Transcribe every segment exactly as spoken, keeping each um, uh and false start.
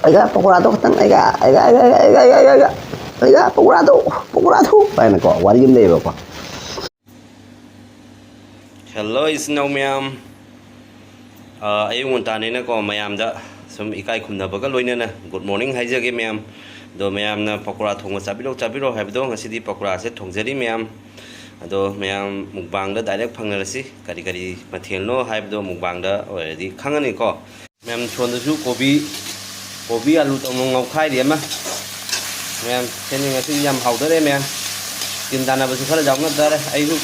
ꯑꯩꯒ ꯄꯀꯣꯔꯥꯗꯣ ꯈꯛꯇꯪ, ꯑꯩꯒ ꯑꯩꯒ ꯑꯩꯒ ꯑꯩꯒ ꯑꯩꯒ ꯑꯩꯒ ꯑꯩꯒ ꯑꯩꯒ ꯑꯩꯒ ꯄꯀꯣꯔꯥꯗꯣ, ꯄꯀꯣꯔꯥꯗꯣ ꯍꯥꯏꯅꯀꯣ ꯋꯥꯔꯤ ꯑꯃ ꯂꯩꯌꯦꯕꯀꯣ꯫ ꯍꯦꯜꯂꯣ ꯏꯆꯤꯟ ꯏꯅꯥꯎ ꯃꯌꯥꯝ, ꯑ, ꯑꯌꯨꯛ ꯉꯟꯇꯥꯅꯤꯅꯀꯣ ꯃꯌꯥꯝꯗ ꯁꯨꯝ ꯏꯀꯥꯏ ꯈꯨꯝꯅꯕꯒ ꯂꯣꯏꯅꯅ ꯒꯨꯗ ꯃꯣꯔꯅꯤꯡ ꯍꯥꯏꯖꯒꯦ ꯃꯌꯥꯝ꯫ ꯑꯗꯣ ꯃꯌꯥꯝꯅ ꯄꯀꯣꯔꯥ ꯊꯣꯡꯕ ꯆꯥꯕꯤꯔꯣ ꯆꯥꯕꯤꯔꯣ ꯍꯥꯏꯕꯗꯣ ꯉꯁꯤꯗꯤ ꯄꯀꯣꯔꯥꯁꯦ ꯊꯣꯡꯖꯔꯤ ꯃꯌꯥꯝ꯫ ꯑꯗꯣ ꯃꯌꯥꯝ ꯃꯨꯛꯕꯥꯡꯗ ꯗꯥꯏꯔꯦꯛ ꯐꯪꯅꯔꯁꯤ꯫ ꯀꯔꯤ ꯀꯔꯤ ꯃꯊꯦꯜꯅꯣ ꯍꯥꯏꯕꯗꯣ ꯃꯨꯛꯕꯥꯡꯗ ꯑꯣꯏꯔꯗꯤ ꯈꯪꯉꯅꯤꯀꯣ꯫ ꯃꯌꯥꯝ ꯁꯣꯝꯗꯁꯨ ꯀꯣꯕꯤ, ꯀꯣꯕꯤ ꯑꯂꯨ ꯇꯧꯅ ꯉꯧꯈꯥꯏꯔꯤ ꯑꯃ꯫ ꯃꯌꯥꯝ ꯁꯦꯝꯃꯤ ꯉꯁꯤꯗꯤ ꯌꯥꯝ ꯍꯥꯎꯗꯣꯔꯦ ꯃꯌꯥꯝ꯫ ꯇꯤꯟ ꯇꯥꯟꯅꯕꯁꯨ ꯈꯔ ꯌꯥꯎꯅ ꯇꯥꯔꯦ꯫ ꯑꯩꯁꯨ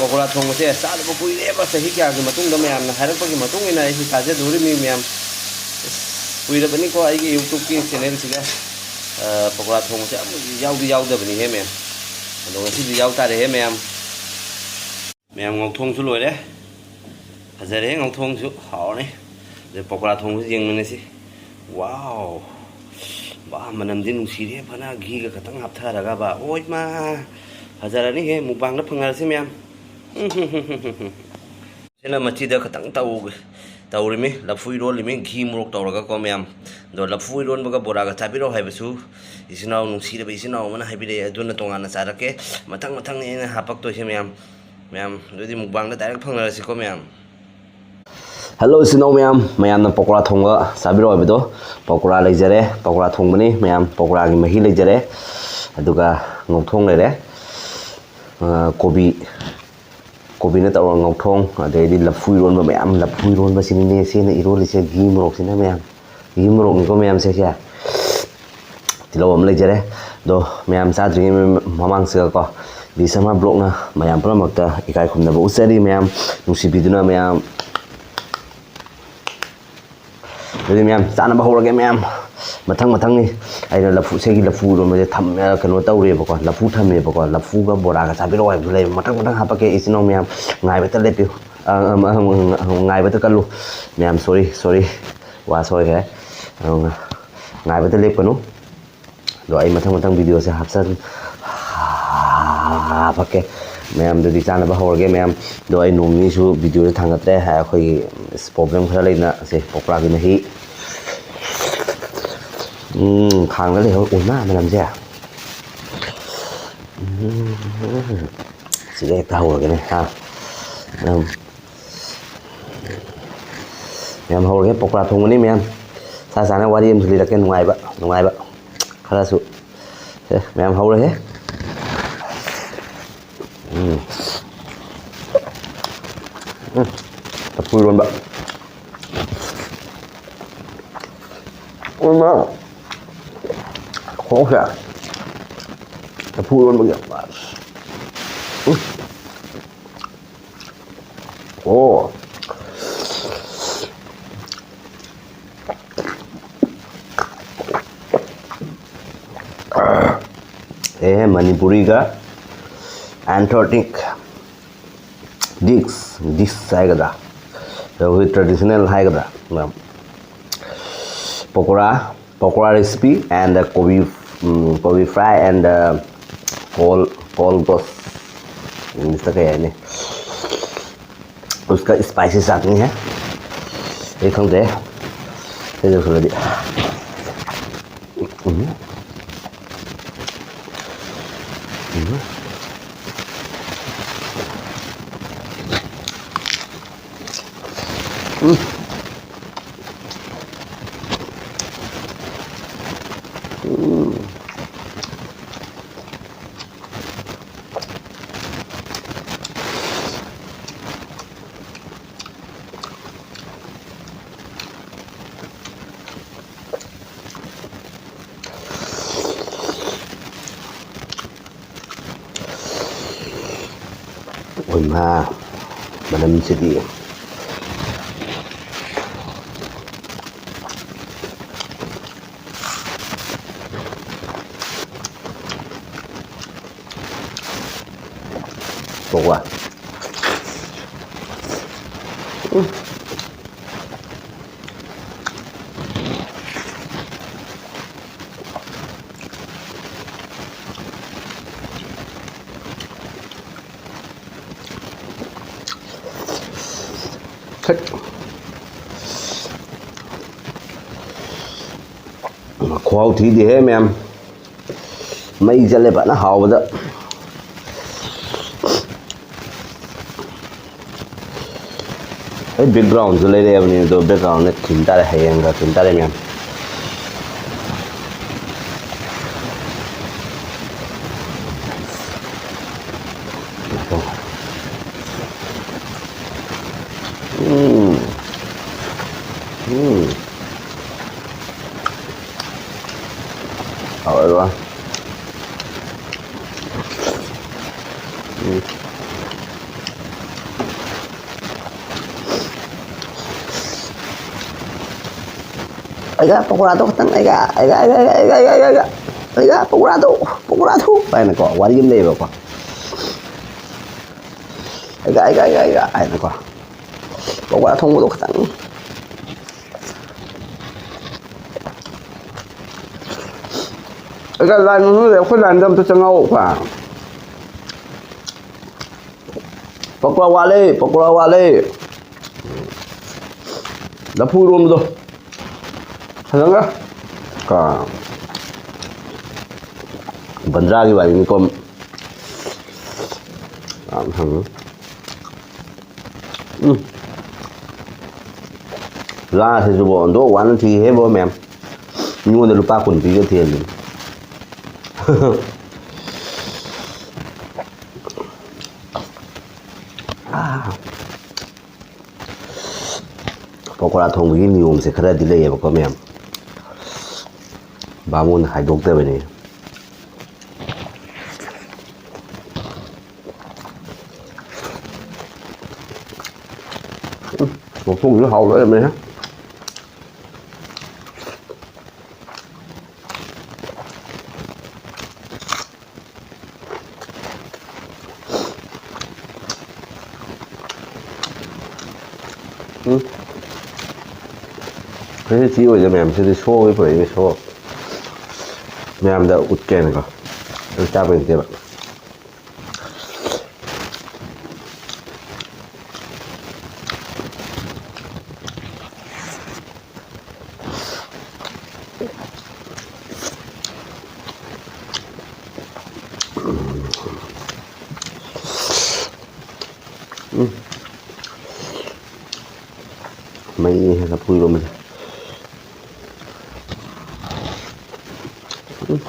ꯄꯀꯣꯔꯥ ꯊꯣꯡꯕꯁꯦ ꯆꯥꯗꯕ ꯀꯨꯏꯔꯦꯕ, ꯆꯍꯤ ꯀꯌꯥꯒꯤ ꯃꯇꯨꯡꯗ ꯃꯌꯥꯝꯅ ꯍꯥꯏꯔꯛꯄꯒꯤ ꯃꯇꯨꯡ ꯏꯟꯅ ꯑꯩꯁꯨ ꯆꯥꯖꯗꯣꯔꯤꯃꯤ ꯃꯌꯥꯝ꯫ ꯑꯁ, ꯀꯨꯏꯔꯕꯅꯤꯀꯣ ꯑꯩꯒꯤ ꯌꯨꯇ꯭ꯌꯨꯕꯀꯤ ꯆꯦꯅꯦꯜꯁꯤꯗ, ꯑ, ꯄꯀꯣꯔꯥ ꯊꯣꯡꯕꯁꯦ ꯑꯃꯨꯛ ꯌꯥꯎꯗꯤ ꯌꯥꯎꯗꯕꯅꯤꯍꯦ ꯃꯌꯥꯝ꯫ ꯑꯗꯣ ꯉꯁꯤꯗꯤ ꯌꯥꯎ ꯇꯥꯔꯦꯍꯦ ꯃꯌꯥꯝ꯫ ꯃꯌꯥꯝ ꯉꯧꯊꯣꯡꯁꯨ ꯂꯣꯏꯔꯦ꯫ ꯐꯖꯔꯦ ꯉꯧꯊꯣꯡꯁꯨ, ꯍꯥꯎꯔꯅꯤ꯫ ꯑꯗꯩ ꯄꯀꯣꯔꯥ ꯊꯣꯡꯕꯁꯨ ꯌꯦꯡꯃꯤꯟꯅꯁꯤ꯫ ꯋꯥꯎ! ꯕꯥ, ꯃꯅꯝꯗꯤ ꯅꯨꯡꯁꯤꯔꯦ ꯐꯅ, ꯘꯤꯒ ꯈꯇꯪ ꯍꯥꯞꯊꯔꯒ ꯕꯥ꯫ ꯑꯣꯏ ꯃꯥ! ꯐꯖꯔꯅꯤꯍꯦ, ꯃꯨꯛꯕꯥꯡꯗ ꯐꯪꯅꯔꯁꯤ ꯃꯌꯥꯝ꯫ ꯁꯤꯅ ꯃꯆꯤꯗ ꯈꯇꯪ ꯇꯧ-, ꯇꯧꯔꯤꯃꯤ, ꯂꯐꯨ ꯏꯔꯣꯜꯂꯤꯃꯤ, ꯘꯤ ꯃꯣꯔꯣꯛ ꯇꯧꯔꯒꯀꯣ ꯃꯌꯥꯝ꯫ ꯑꯗꯣ ꯂꯐꯨ ꯏꯔꯣꯟꯕꯒ ꯕꯣꯔꯥꯒ ꯆꯥꯕꯤꯔꯣ ꯍꯥꯏꯕꯁꯨ ꯏꯆꯤꯟ ꯏꯅꯥꯎ, ꯅꯨꯡꯁꯤꯔꯕ ꯏꯆꯤꯟ ꯏꯅꯥꯎ ꯑꯃꯅ ꯍꯥꯏꯕꯤꯔꯛꯑꯦ, ꯑꯗꯨꯅ ꯇꯣꯉꯥꯟꯅ ꯆꯥꯔꯛꯀꯦ꯫ ꯃꯊꯪ ꯃꯊꯪꯅꯤ ꯑꯩꯅ ꯍꯥꯄꯛꯇꯣꯏꯁꯦ ꯃꯌꯥꯝ꯫ ꯃꯌꯥꯝ, ꯑꯗꯨꯗꯤ ꯃꯨꯛꯕꯥꯡꯗ ꯗꯥꯏꯔꯦꯛ ꯐꯪꯅꯔꯁꯤꯀꯣ ꯃꯌꯥꯝ꯫ ꯍꯜꯂꯣ ꯏꯆꯤꯟ ꯏꯅꯥꯎ ꯃꯌꯥꯝ, ꯃꯌꯥꯝꯅ ꯄꯀꯣꯔꯥ ꯊꯣꯡꯕ ꯆꯥꯕꯤꯔꯣ ꯍꯥꯏꯕꯗꯣ, ꯄꯀꯣꯔꯥ ꯂꯩꯖꯔꯦ, ꯄꯀꯣꯔꯥ ꯊꯣꯡꯕꯅꯤ ꯃꯌꯥꯝ, ꯄꯀꯣꯔꯥꯒꯤ ꯃꯍꯤ ꯂꯩꯖꯔꯦ, ꯑꯗꯨꯒ ꯉꯧꯊꯣꯡ ꯂꯩꯔꯦ, ꯑ, ꯀꯣꯕꯤ, ꯀꯣꯕꯤꯅ ꯇꯧꯔꯒ ꯉꯧꯊꯣꯡ, ꯑꯗꯩꯗꯤ ꯂꯐꯨ ꯏꯔꯣꯟꯕ ꯃꯌꯥꯝ, ꯂꯐꯨ ꯏꯔꯣꯟꯕꯁꯤꯅꯤꯅꯦ ꯁꯤꯅ ꯏꯔꯣꯜꯂꯤꯁꯦ, ꯘꯤ ꯃꯣꯔꯣꯛꯁꯤꯅ ꯃꯌꯥꯝ, ꯘꯤ ꯃꯣꯔꯣꯛꯅꯤꯀꯣ ꯃꯌꯥꯝꯁꯦ ꯁꯦ꯫ ꯇꯤꯜꯍꯧ ꯑꯃ ꯂꯩꯖꯔꯦ꯫ ꯑꯗꯣ ꯃꯌꯥꯝ ꯆꯥꯗ꯭ꯔꯤꯉꯩ ꯃꯃꯥꯡꯁꯤꯗꯀꯣ, ꯕꯤꯁꯃꯥ ꯕ꯭ꯂꯣꯛꯅ ꯃꯌꯥꯝ ꯄꯨꯝꯅꯃꯛꯇ ꯏꯀꯥꯏ ꯈꯨꯝꯅꯕ ꯎꯠꯆꯔꯤ ꯃꯌꯥꯝ, ꯅꯨꯡꯁꯤꯕꯤꯗꯨꯅ ꯃꯌꯥꯝ꯫ ꯑꯗꯨꯗꯤ ꯃꯌꯥꯝ ꯆꯥꯅꯕ ꯍꯧꯔꯒꯦ ꯃꯌꯥꯝ꯫ ꯃꯊꯪ ꯃꯊꯪꯅꯤ꯫ ꯑꯩꯅ ꯂꯐꯨ, ꯁꯤꯒꯤ ꯂꯐꯨ ꯏꯔꯣꯟꯕꯁꯦ ꯊꯝ-, ꯑ, ꯀꯩꯅꯣ ꯇꯧꯔꯦꯕꯀꯣ, ꯂꯐꯨ ꯊꯝꯃꯦꯕꯀꯣ, ꯂꯐꯨꯒ ꯕꯣꯔꯥꯒ ꯆꯥꯕꯤꯔꯛꯑꯣ ꯍꯥꯏꯕꯁꯨ ꯂꯩ꯫ ꯃꯊꯪ ꯃꯊꯪ ꯍꯥꯄꯛꯀꯦ ꯏꯆꯤꯟ ꯏꯅꯥꯎ ꯃꯌꯥꯝ, ꯉꯥꯏꯕꯇ ꯂꯦꯞꯄꯤꯌꯨ꯫ ꯑ, ꯑ, ꯑ, ꯑ, ꯉꯥꯏꯕꯇ ꯀꯜꯂꯨ ꯃꯌꯥꯝ꯫ ꯁꯣꯔꯤ, ꯁꯣꯔꯤ, ꯋꯥ ꯁꯣꯏꯈ꯭ꯔꯦ꯫ ꯑ, ꯉꯥꯏꯕꯇ ꯂꯦꯞꯀꯅꯨ꯫ ꯑꯗꯣ ꯑꯩ ꯃꯊꯪ ꯃꯊꯪ ꯚꯤꯗꯤꯑꯣꯁꯦ ꯍꯥꯞꯆꯟ-, ꯍꯥꯄꯛꯀꯦ꯫ ꯃꯌꯥꯝꯗꯨꯗꯤ ꯆꯥꯅꯕ ꯍꯧꯔꯒꯦ ꯃꯌꯥꯝ꯫ ꯑꯗꯣ ꯑꯩ ꯅꯣꯡ ꯅꯤꯅꯤꯁꯨ ꯚꯤꯗꯤꯑꯣꯁꯦ ꯊꯥꯡꯒꯠꯇ꯭ꯔꯦ꯫ ꯑꯩꯈꯣꯏꯒꯤ ꯄ꯭ꯔꯣꯕ꯭ꯂꯦꯝ ꯈꯔ ꯂꯩꯅ ꯁꯦ ꯄꯀꯣꯔꯥꯒꯤ ꯃꯍꯤ꯫ ꯎꯝ, ꯈꯥꯡꯗ ꯂꯩꯍꯧ ꯑꯣꯏꯃꯥ ꯃꯅꯝꯁꯦ꯫ ꯎꯝ, ꯁꯤꯗ ꯍꯦꯛꯇ ꯍꯧꯔꯒꯦꯅꯦ, ꯍꯥ꯫ ꯃꯌꯥꯝ, ꯃꯌꯥꯝ ꯍꯧꯔꯒꯦ, ꯄꯀꯣꯔꯥ ꯊꯣꯡꯕꯅꯤ ꯃꯌꯥꯝ꯫ ꯁꯥ ꯁꯥꯅ ꯋꯥꯔꯤ ꯑꯃꯁꯨ ꯂꯤꯔꯛꯀꯦ, ꯅꯨꯡꯉꯥꯏꯕ, ꯅꯨꯡꯉꯥꯏꯕ ꯈꯔꯁꯨ꯫ ꯁꯦ, ꯃꯌꯥꯝ ꯍꯧꯔꯦꯍꯦ꯫ ꯎꯝ꯫ ꯎꯝ꯫ ꯂꯐꯨ ꯏꯔꯣꯟꯕ꯫ ꯏꯃꯥ꯫ ꯈꯣꯡꯁꯦ꯫ ꯂꯐꯨ ꯏꯔꯣꯟꯕꯒꯤ꯫ ꯎꯝ꯫ ꯑꯣ꯫ ꯑꯦ, ꯃꯅꯤꯄꯨꯔꯤꯒ ꯑꯦꯟꯊꯣꯇꯤꯛ ꯗꯤꯁ, ꯗꯤꯁ ꯍꯥꯏꯒꯗ꯭ꯔꯥ, ꯑꯩꯈꯣꯏ ꯇ꯭ꯔꯦꯗꯤꯁꯅꯦꯜ ꯍꯥꯏꯒꯗ꯭ꯔꯥ, ꯄꯀꯣꯔꯥ, ꯄꯀꯣꯔꯥ ꯔꯦꯁꯤꯄꯤ and ꯀꯣꯕꯤ, ꯎꯝ, ꯀꯣꯕꯤ ꯐ꯭ꯔꯥꯏ and ꯀꯣꯜ, ꯀꯣꯜ ꯒꯣꯁ, ꯏꯪꯂꯤꯁꯇ ꯀꯩ ꯍꯥꯏꯅꯤ? उसका स्पाइसी चाटनी है, ꯑꯩ ꯈꯪꯗꯦ꯫ ꯁꯤ ꯂꯣꯏꯁꯤꯜꯂꯗꯤ꯫ ꯎꯝ꯫ ꯎꯝ꯫ ꯎꯝ꯫ ꯎꯝ꯫ ꯑꯣꯏꯃꯥ, ꯃꯅꯝꯁꯤꯗꯤ꯫ ꯊꯣꯛꯄ꯭ꯔꯥ? ꯎꯝ꯫ ꯈꯠ꯫ ꯈꯨꯍꯥꯎ ꯊꯤꯗꯦꯍꯦ ꯃꯌꯥꯝ, ꯃꯩ ꯆꯠꯂꯦ ꯐꯖꯅ ꯍꯥꯎꯕꯗ꯫ ꯑꯩ ꯕꯦꯛꯒ꯭ꯔꯥꯎꯟꯁꯨ ꯂꯩꯔꯛꯑꯕꯅꯤ, ꯑꯗꯣ ꯕꯦꯛꯒ꯭ꯔꯥꯎꯟꯗ ꯊꯤꯟ ꯇꯥꯔꯦ, ꯍꯌꯦꯡꯒ ꯊꯤꯟ ꯇꯥꯔꯦ ꯃꯌꯥꯝ꯫ ꯎꯝ꯫ ꯎꯝ꯫ ꯍꯥꯎꯋꯦꯕ꯫ ꯎꯝ꯫ ꯑꯩꯒ ꯄꯀꯣꯔꯥꯗꯣ ꯈꯇꯪ, ꯑꯩꯒ, ꯑꯩꯒ, ꯑꯩꯒ, ꯄꯀꯣꯔꯥꯗꯣ, ꯄꯀꯣꯔꯥꯗꯣ ꯍꯥꯏꯅꯀꯣ, ꯋꯥꯔꯤ ꯑꯃ ꯂꯩꯌꯦꯕꯀꯣ꯫ ꯑꯩꯒ, ꯑꯩꯒ, ꯑꯩꯒ, ꯑꯩꯒ ꯍꯥꯏꯅꯀꯣ꯫ ꯄꯀꯣꯔꯥ ꯊꯣꯡꯕꯗꯣ ꯈꯇꯪ꯫ ꯑꯩꯒ ꯂꯥꯏꯟ ꯃꯅꯨꯡꯗ ꯑꯩꯈꯣꯏ ꯂꯥꯏꯟꯗ ꯑꯝꯇ ꯆꯪꯉꯛꯑꯣꯀꯣ꯫ ꯄꯀꯣꯔꯥ ꯋꯥꯠꯂꯦ, ꯄꯀꯣꯔꯥ ꯋꯥꯠꯂꯦ꯫ ꯂꯐꯨ ꯏꯔꯣꯝꯕꯗꯣ ꯐꯖꯅ ꯀ-, ꯕꯟꯗ꯭ꯔꯥꯒꯤ ꯋꯥꯔꯤꯅꯤꯀꯣ꯫ ꯌꯥꯝ ꯐꯪꯉꯤ꯫ ꯎꯝ꯫ ꯂꯥꯁꯤꯁꯨꯕꯣ, ꯑꯣꯟꯊꯣꯛ ꯋꯥꯅ ꯊꯤꯍꯦꯕꯣ, ꯃꯌꯥꯝ꯫ ꯃꯤꯉꯣꯟꯗ ꯂꯨꯄꯥ ꯀꯨꯟ ꯄꯤꯒꯦ ꯊꯤꯍꯜꯂꯤ꯫ ꯑꯥ꯫ ꯄꯀꯣꯔꯥ ꯊꯣꯡꯕꯒꯤ ꯅꯤꯌꯣꯝꯁꯦ ꯈꯔꯗꯤ ꯂꯩꯌꯦꯕꯀꯣ, ꯃꯌꯥꯝ꯫ ꯕꯥꯃꯣꯟꯅ ꯍꯥꯏꯗꯣꯛꯇꯕꯅꯤ꯫ ꯎꯝ, ꯃꯈꯣꯡꯁꯨ ꯍꯥꯎ ꯂꯩꯔꯝꯃꯦꯍꯦ꯫ ꯎꯝ꯫ ꯉꯁꯤ ꯆꯤ ꯑꯣꯏꯗ ꯃꯌꯥꯝ, ꯁꯤꯗꯤ ꯁꯣꯒꯤ ꯄꯨꯔꯛꯏꯅꯦ, ꯁꯣ꯫ ꯃꯌꯥꯝꯗ ꯎꯠꯀꯦꯅꯀꯣ꯫ ꯑꯗꯨ ꯆꯥꯕꯩ ꯅꯠꯇꯦꯕ꯫ ꯃꯩꯅꯤ ꯂꯐꯨ ꯏꯔꯣꯝꯕꯁꯦ꯫ ꯎꯝ꯫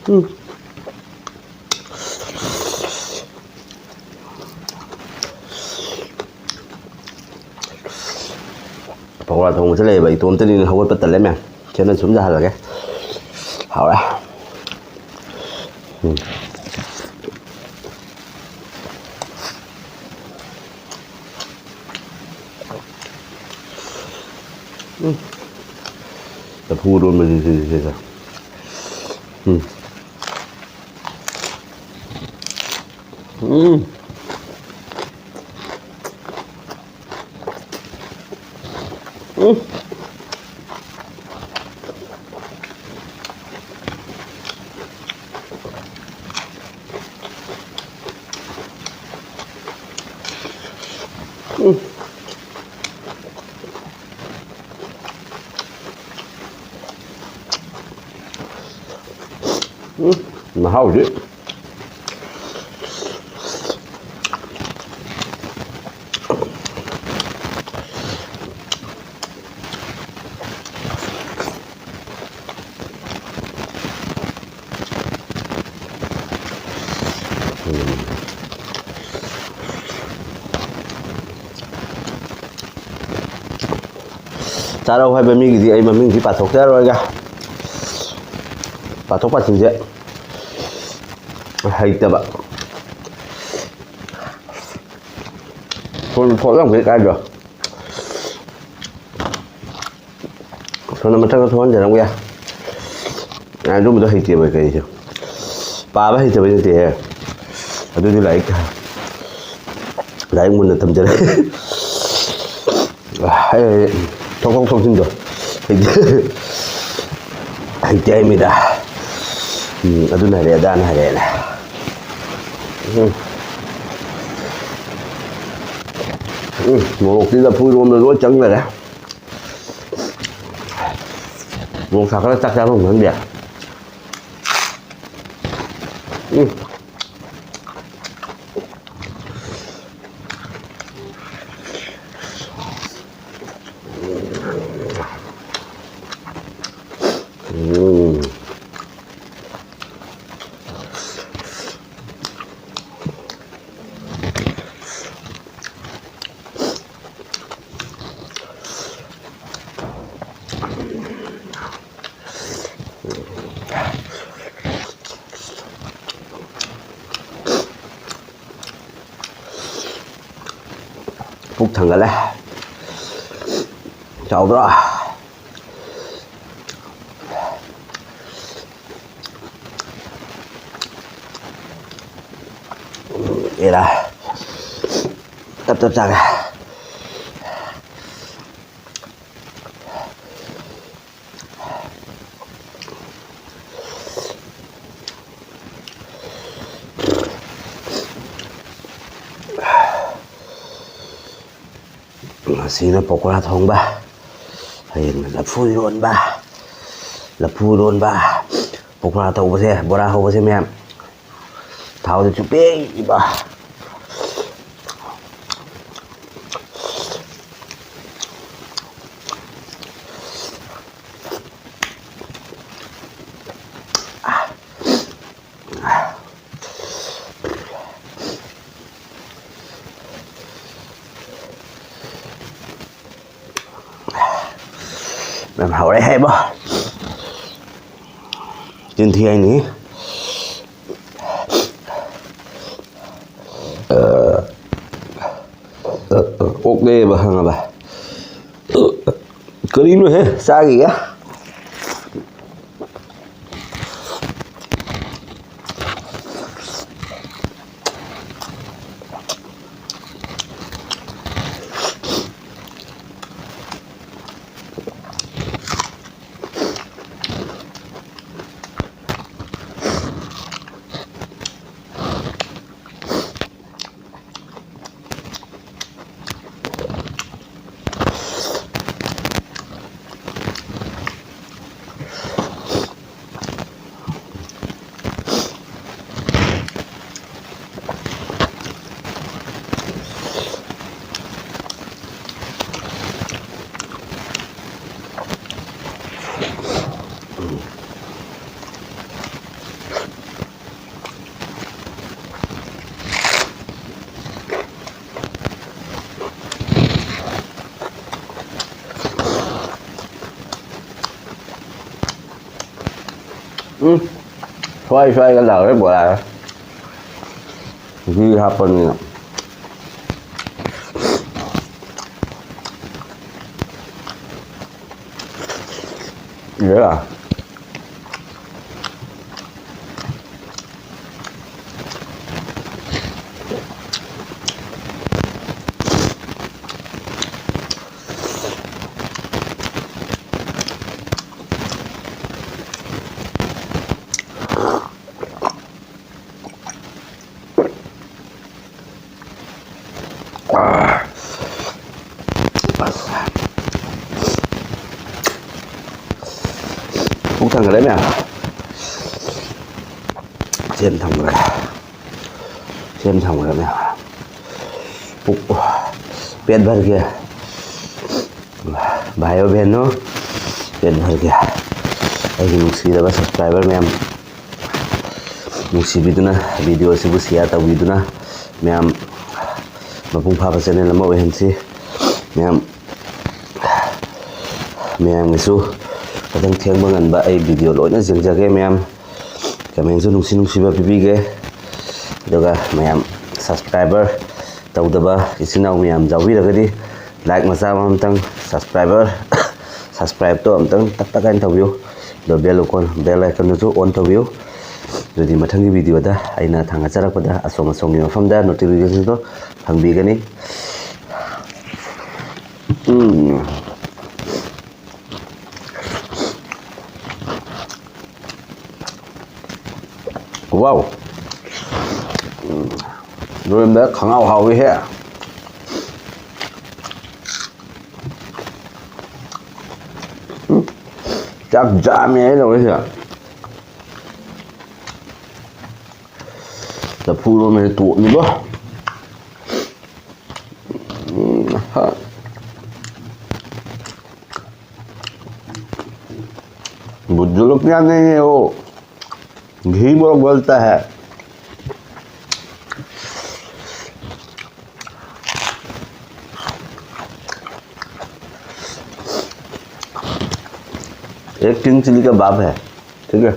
ꯎꯝ꯫ ꯄꯀꯣꯔꯥ ꯊꯣꯡꯕꯁꯦ ꯂꯩꯌꯦꯕ, ꯏꯇꯣꯝꯇꯅꯤꯅ ꯍꯧꯒꯠꯄ ꯇꯜꯂꯦ ꯃꯌꯥꯝ꯫ ꯈꯦꯠꯅ ꯁꯨꯝ ꯌꯥꯍꯜꯂꯒꯦ꯫ ꯍꯥꯎꯔꯦ꯫ ꯎꯝ꯫ ꯎꯝ꯫ ꯂꯐꯨ ꯏꯔꯣꯟꯕꯁꯤꯗꯤ ꯁꯤꯗ꯫ ꯎꯝ꯫ ꯎꯝ꯫ ꯎꯝ꯫ ꯎꯝ꯫ ꯎꯝ, ꯃꯍꯥꯎꯗꯤ꯫ ꯆꯥꯔꯧ ꯍꯥꯏꯕ ꯃꯤꯒꯤꯗꯤ ꯑꯩ ꯃꯃꯤꯡꯗꯤ ꯄꯥꯊꯣꯛꯆꯔꯔꯣꯏꯒꯦ꯫ ꯄꯥꯊꯣꯛ ꯄꯥꯁꯤꯟꯁꯦ ꯍꯩꯇꯕ꯫ ꯐꯣꯟ ꯊꯣꯛꯂꯝꯒꯅꯤ ꯀꯥꯏꯗꯣ꯫ ꯁꯣꯝꯗ ꯃꯊꯛꯇ ꯊꯣꯛꯍꯟꯖꯔꯝꯒꯦ꯫ ꯑꯗꯨꯝꯕꯗꯣ ꯍꯩꯇꯦꯕ ꯀꯩꯁꯨ꯫ ꯄꯥꯕ ꯍꯩꯇꯕꯩ ꯅꯠꯇꯦꯍꯦ꯫ ꯑꯗꯨꯗꯤ ꯂꯥꯏꯔꯤꯛ, ꯂꯥꯏꯔꯤꯛ ꯃꯨꯟꯅ ꯇꯝꯖꯔꯦ꯫ ꯑꯩ ꯊꯣꯛꯇꯣꯛ ꯊꯣꯛꯆꯤꯟꯗꯣ ꯍꯩꯇꯦ꯫ ꯍꯩꯇꯦ ꯍꯥꯏꯃꯤꯗ꯫ ꯎꯝ, ꯑꯗꯨꯅ ꯍꯥꯏꯔꯛꯑꯦ, ꯑꯗꯥꯅ ꯍꯥꯏꯔꯛꯑꯦꯅ꯫ ꯎꯝ꯫ ꯎꯝ, ꯃꯣꯔꯣꯛꯇꯤ ꯂꯐꯨ ꯏꯔꯣꯝꯕꯗ ꯂꯣꯏ ꯆꯪꯈꯔꯦ꯫ ꯃꯣꯔꯣꯛ ꯁꯥꯈꯠꯂ ꯆꯥꯛ ꯆꯥꯐꯝ ꯈꯪꯗꯦ꯫ ꯎꯝ꯫ ꯎꯝ꯫ ꯄꯨꯛ ꯊꯪꯒꯠꯂꯦ꯫ ꯆꯥꯎꯗ꯭ꯔꯣ? ꯑꯦꯔꯥ꯫ ꯇꯞ ꯇꯞ ꯆꯥꯒꯦ꯫ ꯉꯁꯤꯅ ꯄꯀꯣꯔꯥ ꯊꯣꯡꯕ, ꯍꯌꯦꯡꯅ ꯂꯐꯨ ꯏꯔꯣꯟꯕ꯫ ꯂꯐꯨ ꯏꯔꯣꯟꯕ, ꯄꯀꯣꯔꯥ ꯇꯧꯕꯁꯦ, ꯕꯣꯔꯥ ꯍꯧꯕꯁꯦ ꯃꯌꯥꯝ, ꯊꯥꯎꯗ ꯆꯨꯞꯄꯤꯕ꯫ ꯌꯥꯝ ꯍꯥꯎꯔꯦ ꯍꯥꯏꯕ꯫ ꯆꯤꯟꯊꯤ ꯍꯥꯏꯅꯤ꯫ ꯑꯣꯛꯅꯦꯕ, ꯈꯪꯉꯕ? ꯀꯔꯤꯅꯣꯍꯦ? ꯆꯥꯈꯤꯒꯦ꯫ ꯎꯝ, ꯁ꯭ꯋꯥꯏ ꯁ꯭ꯋꯥꯏꯒ ꯂꯥꯎꯔꯦ ꯕꯣꯔꯥꯒ꯫ ꯘꯤ ꯍꯥꯞꯄꯅꯤꯅ꯫ ꯏꯔꯥ꯫ ꯄꯨꯛ ꯊꯟꯒꯠꯂꯦ ꯃꯌꯥꯝ꯫ ꯁꯦꯝ ꯊꯝꯈ꯭ꯔꯦ꯫ ꯁꯦꯝ ꯊꯝꯈ꯭ꯔꯦ ꯃꯌꯥꯝ꯫ ꯄꯨꯛ ꯄꯦꯠ ꯚꯔꯒꯦ꯫ ꯚꯥꯏ ꯑꯣ ꯕꯍꯟ ꯑꯣ, ꯄꯦꯠ ꯚꯔꯒꯦ꯫ ꯑꯩꯒꯤ ꯅꯨꯡꯁꯤꯔꯕ subscriber ꯃꯌꯥꯝ, ꯅꯨꯡꯁꯤꯕꯤꯗꯨꯅ video ꯑꯁꯤꯕꯨ share ꯇꯧꯕꯤꯗꯨꯅ ꯃꯌꯥꯝ ꯃꯄꯨꯡ ꯐꯥꯕ channel ꯑꯃ ꯑꯣꯏꯍꯟꯁꯤ꯫ ꯃꯌꯥꯝ, ꯃꯌꯥꯝꯒꯤꯁꯨ ꯈꯤꯇꯪ ꯊꯦꯡꯕ ꯉꯟꯕ ꯑꯩ video ꯂꯣꯏꯅ ꯌꯦꯡꯖꯒꯦ ꯃꯌꯥꯝ꯫ Commentꯁꯨ ꯅꯨꯡꯁꯤ ꯅꯨꯡꯁꯤꯕ ꯄꯤꯕꯤꯒꯦ꯫ ꯑꯗꯨꯒ ꯃꯌꯥꯝ subscriber ꯇꯧꯗꯕ ꯏꯆꯤꯟ ꯏꯅꯥꯎ ꯃꯌꯥꯝ ꯌꯥꯎꯕꯤꯔꯒꯗꯤ like ꯃꯆꯥ ꯑꯃ ꯑꯝꯇꯪ subscriber, subscribeꯇꯣ ꯑꯝꯇꯪ ꯇꯛ ꯇꯛ ꯍꯥꯏꯅ ꯇꯧꯕꯤꯌꯨ꯫ ꯑꯗꯣ bell icon, bell iconꯗꯨꯁꯨ on ꯇꯧꯕꯤꯌꯨ꯫ ꯑꯗꯨꯗꯤ ꯃꯊꯪꯒꯤ videoꯗ ꯑꯩꯅ ꯊꯥꯡꯒꯠꯆꯔꯛꯄꯗ ꯑꯁꯣꯝ ꯑꯁꯣꯝꯒꯤ ꯃꯐꯝꯗ notificationꯗꯣ ꯐꯪꯕꯤꯒꯅꯤ꯫ ꯎꯝ꯫ Wow꯫ ꯎꯝ꯫ ꯂꯣꯏꯔꯝꯗꯥꯏ ꯈꯪꯍꯥꯎ ꯍꯥꯎꯋꯤꯍꯦ꯫ ꯎꯝ꯫ ꯆꯥꯛ ꯖꯥꯝꯃꯦ ꯍꯥꯏ ꯇꯧꯔꯤꯁꯦ꯫ ꯂꯐꯨ ꯏꯔꯣꯟꯕꯁꯦ ꯇꯣꯞꯅꯤꯕꯣ꯫ ꯎꯝ, ꯍꯥ꯫ भुट जो लोग क्या नहीं है, वो घी बहुत गलता है। एक किंग चिली का बाप है, ठीक है।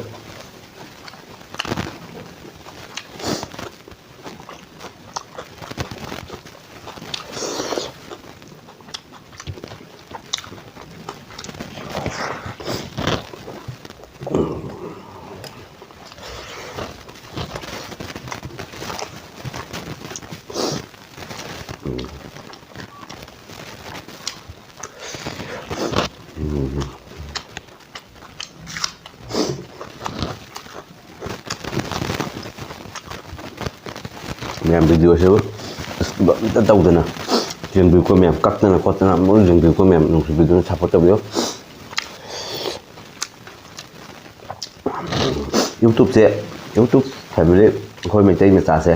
ꯃꯌꯥꯝ ꯚꯤꯗꯤꯑꯣꯁꯤꯕꯨ skip ꯑꯝꯇ ꯇꯧꯗꯅ ꯌꯦꯡꯕꯤꯌꯨꯀꯣ ꯃꯌꯥꯝ, ꯀꯛꯇꯅ ꯈꯣꯠꯇꯅ ꯑꯃꯨꯛ ꯌꯦꯡꯕꯤꯌꯨꯀꯣ ꯃꯌꯥꯝ, ꯅꯨꯡꯁꯤꯕꯤꯗꯨꯅ support ꯇꯧꯕꯤꯌꯨ꯫ YouTubeꯁꯦ, YouTube family, ꯑꯩꯈꯣꯏ ꯃꯩꯇꯩ ꯃꯆꯥꯁꯦ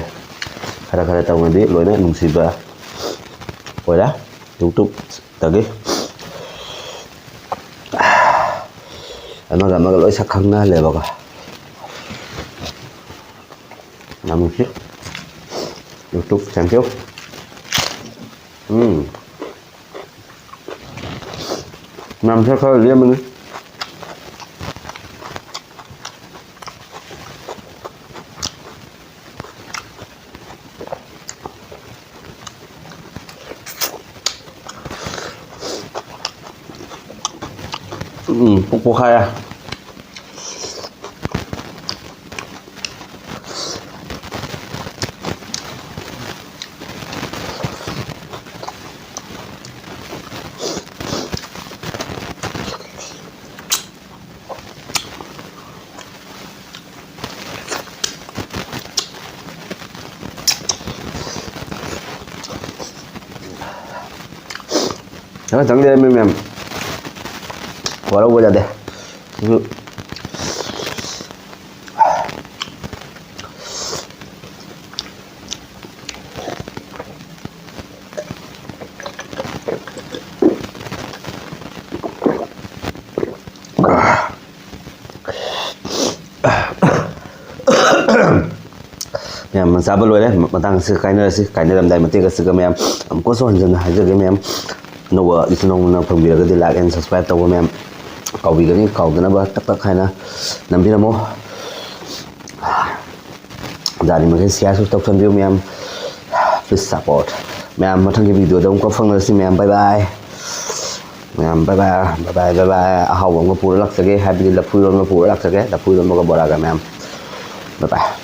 ꯈꯔ ꯈꯔ ꯇꯧꯅꯗꯤ ꯂꯣꯏꯅ ꯅꯨꯡꯁꯤꯕ ꯑꯣꯏꯔꯦ꯫ YouTubeꯇꯒꯤ ꯑꯃꯒ ꯑꯃꯒ ꯂꯣꯏ ꯁꯛ ꯈꯪꯅꯍꯜꯂꯦꯕꯀꯣ꯫ ꯌꯥꯝ ꯅꯨꯡꯁꯤ꯫ YouTube, thank you꯫ ꯎꯝ꯫ ꯃꯌꯥꯝꯁꯦ ꯈꯔ ꯂꯦꯝꯕꯅꯤ꯫ ꯎꯝ, ꯄꯨꯛ ꯄꯣꯛꯈꯥꯏꯔꯦ꯫ ꯈꯔꯇꯪ ꯂꯩꯔꯝꯃꯦ ꯃꯌꯥꯝ, ꯋꯥꯔꯧꯕ ꯌꯥꯗꯦ꯫ ꯑꯗꯨ ꯃꯌꯥꯝ ꯆꯥꯕ ꯂꯣꯏꯔꯦ, ꯃꯇꯥꯡ ꯑꯁꯤꯒ ꯀꯥꯏꯅꯔꯁꯤ꯫ ꯀꯥꯏꯅꯔꯝꯗꯥꯏ ꯃꯇꯦꯛ ꯑꯁꯤꯒ ꯃꯌꯥꯝ ꯑꯃꯨꯛꯀꯁꯨ ꯍꯟꯖꯟꯅ ꯍꯥꯏꯖꯒꯦ ꯃꯌꯥꯝ, ꯑꯅꯧꯕ ꯏꯆꯤꯟ ꯏꯅꯥꯎꯅ ꯐꯪꯕꯤꯔꯒꯗꯤ like and subscribe ꯇꯧꯕ ꯃꯌꯥꯝ ꯀꯥꯎꯕꯤꯒꯅꯤ, ꯀꯥꯎꯗꯅꯕ ꯇꯛ ꯇꯛ ꯍꯥꯏꯅ ꯅꯝꯕꯤꯔꯝꯃꯣ꯫ ꯌꯥꯔꯤꯃꯈꯩ shareꯁꯨ ꯇꯧꯁꯟꯕꯤꯌꯨ ꯃꯌꯥꯝ, please support꯫ ꯃꯌꯥꯝ ꯃꯊꯪꯒꯤ videoꯗ ꯑꯃꯨꯛꯀ ꯐꯪꯅꯔꯁꯤ ꯃꯌꯥꯝ, bye bye꯫ ꯃꯌꯥꯝ bye bye, bye bye, bye bye꯫ ꯑꯍꯥꯎꯕ ꯑꯃꯒ ꯄꯨꯔ ꯂꯥꯛꯆꯒꯦ, ꯍꯥꯏꯕꯗꯤ ꯂꯐꯨ ꯏꯔꯣꯟꯕ ꯄꯨꯔ ꯂꯥꯛꯆꯒꯦ, ꯂꯐꯨ ꯏꯔꯣꯟꯕꯒ ꯕꯣꯔꯥꯒ ꯃꯌꯥꯝ, bye bye꯫